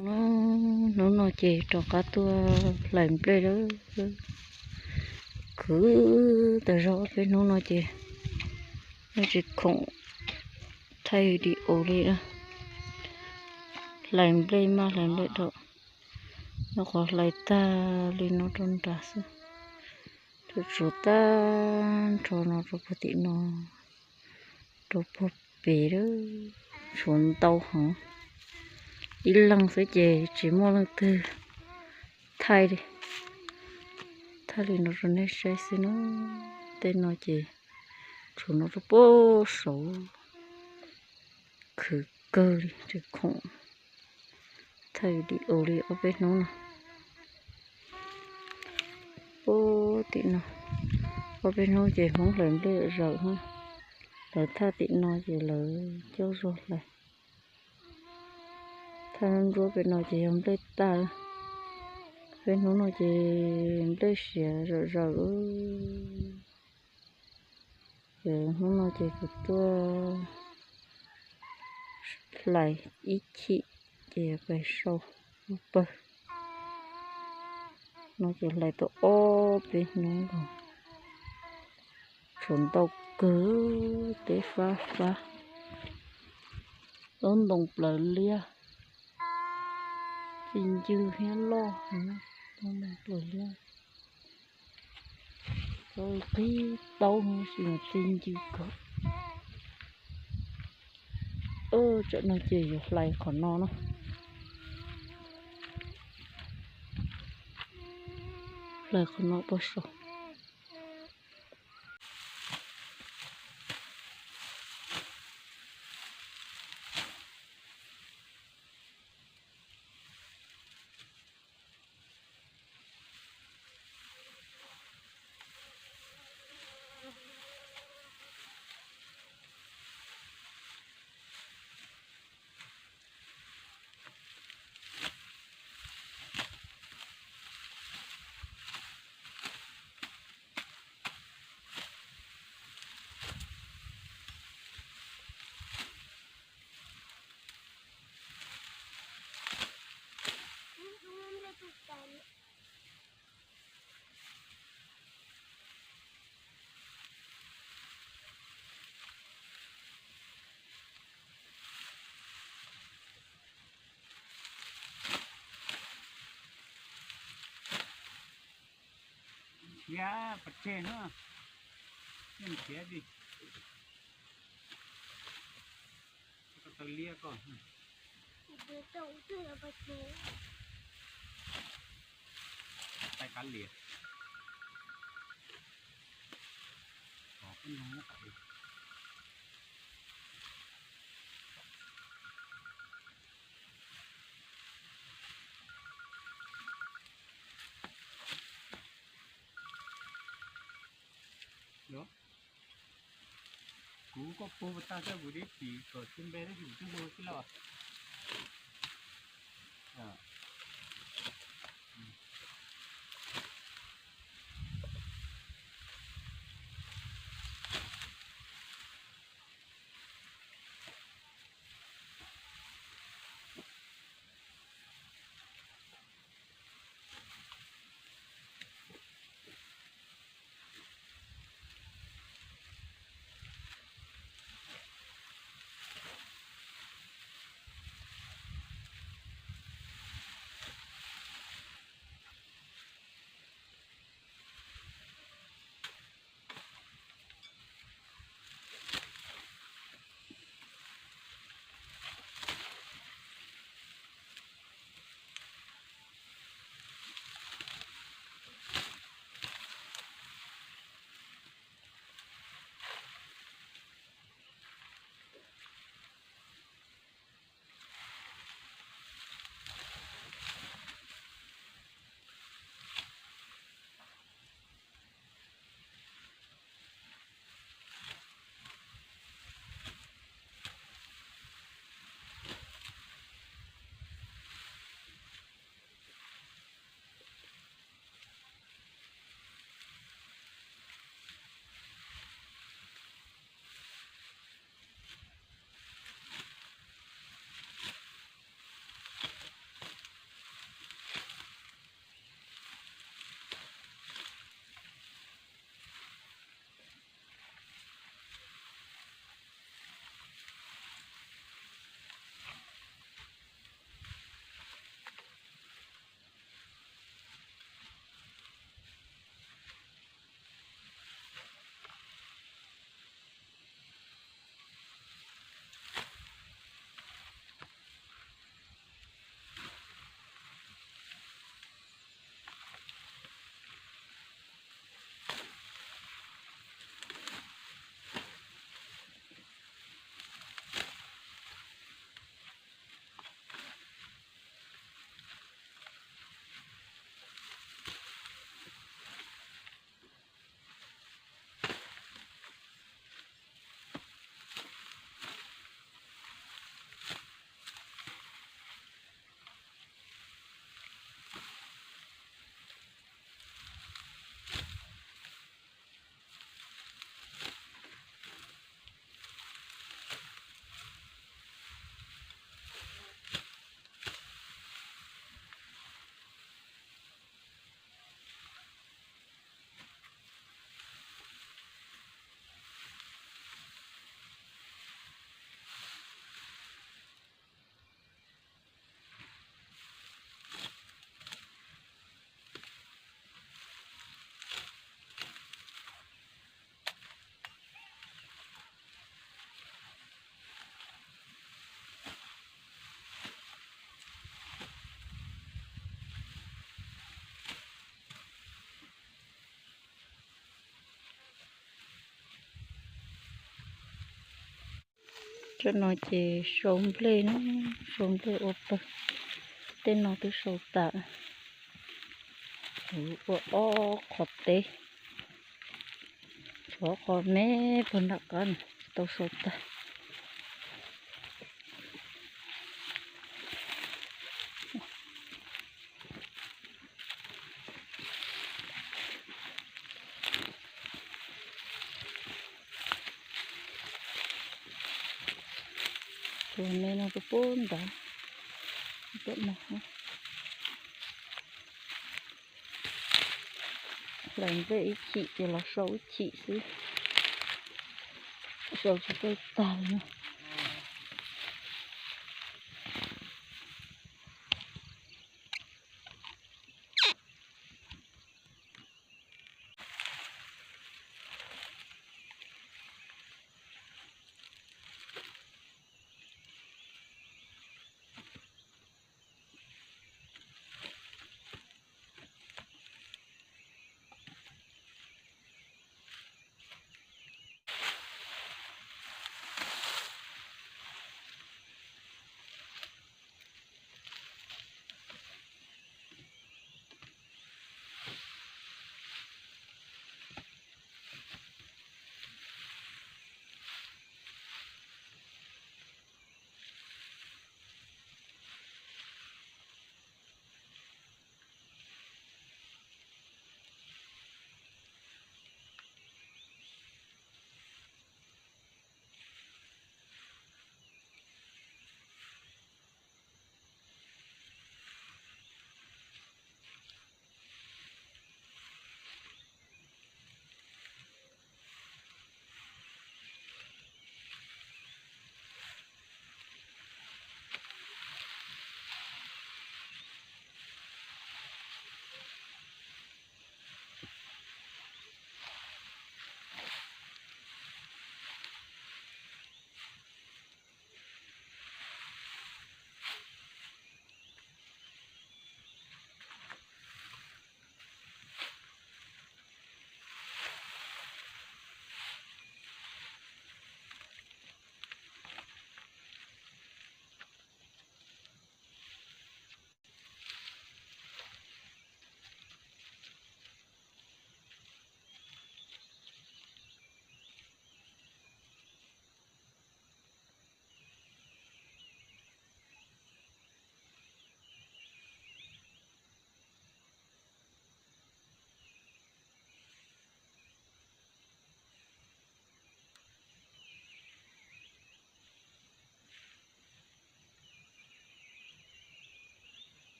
Hnub no ces rov qab tuaj hlais nplej lawm. Khwv tau zog ob peb hnub no ces yeej tsis khoom thaij video li na. Hlais nplej maj hlais nplej dhau, nyob qhov hlais tag li no rau nram xwb. Tshuav tag nrho no rau puag tim no, rau puag pem lawm, tshuav ntau heev. Ib leeg xwb ces tsis muaj leej twg thaij li. Thaij li no rau nej saib xwb na. Tej no ces tshuav no rau puag saud, khwv kawg li, tsis khoom thaij video li ob peb hnub no. Puag tim no, ob peb hnub ces Hmoob hlais nplej zawm na. Lawv thaj tim no ces lawv coj zog hlais. Thaj ntsuab pem no ces yog nplej tag. Peb hnub no ces nplej siav zawm zawm. Ces hnub no ces kuv tuaj hlais ib chim ces pais sau lub pawg. No ces hlais tau ob peb hnub los tshuav ntau kawg, teb fab fab, lub ntoo plaws liab, txi ncw thiab loj, lub ntoo plaws liab. Qhib taub sis mas txi ncw kawg. Tsam no ces yuav hlais qhov no na. Hlais qhov no pab sau. Khiav pov tseg na, khiav di. Koj tau liab koj. Tais kav liam. Kuv koj puag tag koj kuv dib tsis kom tsis npe dab tsi kuv twb hu xwb lauj. Cov no ces sau nplej na, sau nplej ua pawg. Tej no twb sau tas. Kuv ua ob qho teb, tshuav qho me puag nram qab no tsis tau sau tag. Tshuav me no rau puag nrad, tuaj no. Hlais nplej ib chim ces los sau ib chim xwb, sau tsis tau tag li na.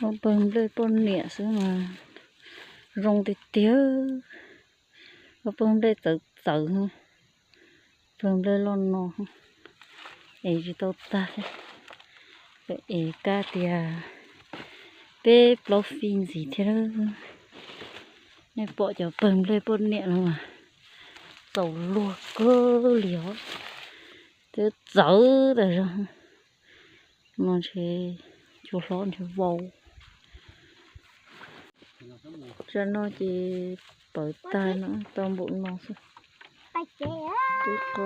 Ua pawg nplej poj niam xwb mas zoo tiag tiag. Ua pawg nplej txawv txawv, pawg nplej loj no es tsis tau tag thiab. Es kab tias peb plaub fij ntxiv thiab. Nej pom cov pawg nplej poj niam no mas txaus luag kawg li os. Twb txawv tas zog no ntshe cua hlob ntshe vau. Tsam no ces pawv tag no tau npaum no xwb. Twb qo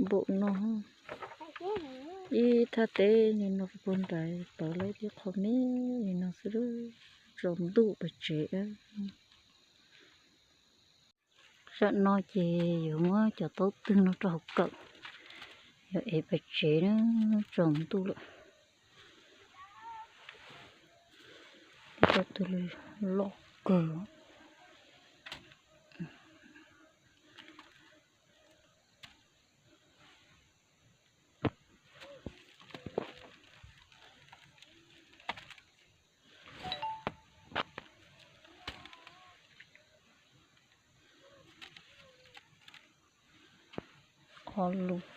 npaum no. Ib thaj teb li no puag nrad pawv lawm, twb qho me li no xwb, tsaus ntuj pes tsev. Tsam no ces yuav muab cov taub twg no rau hauv kawm, yuav ev pes tsev na, tsaus ntuj lawm. Taub twg loj kawg. Qhov lus.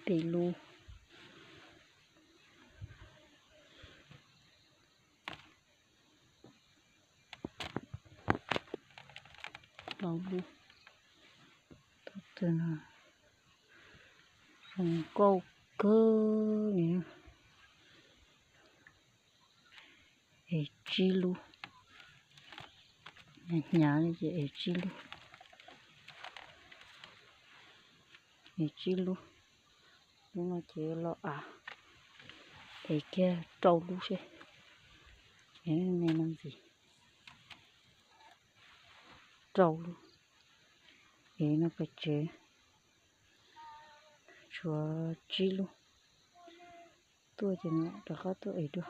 Pem lub. Plaub lub. Tus no zoo nkauj kawg li. Es tsib lub. Hnyav hnyav li ces es tsib lub. Es tsib lub. Lub no ces los av. Es kiag rau lub seb. Es me no ntxiv. Rau lub. Es no pes tsev. Tshuav tsib lub. Tuaj ces mam rov qab tuaj es dua.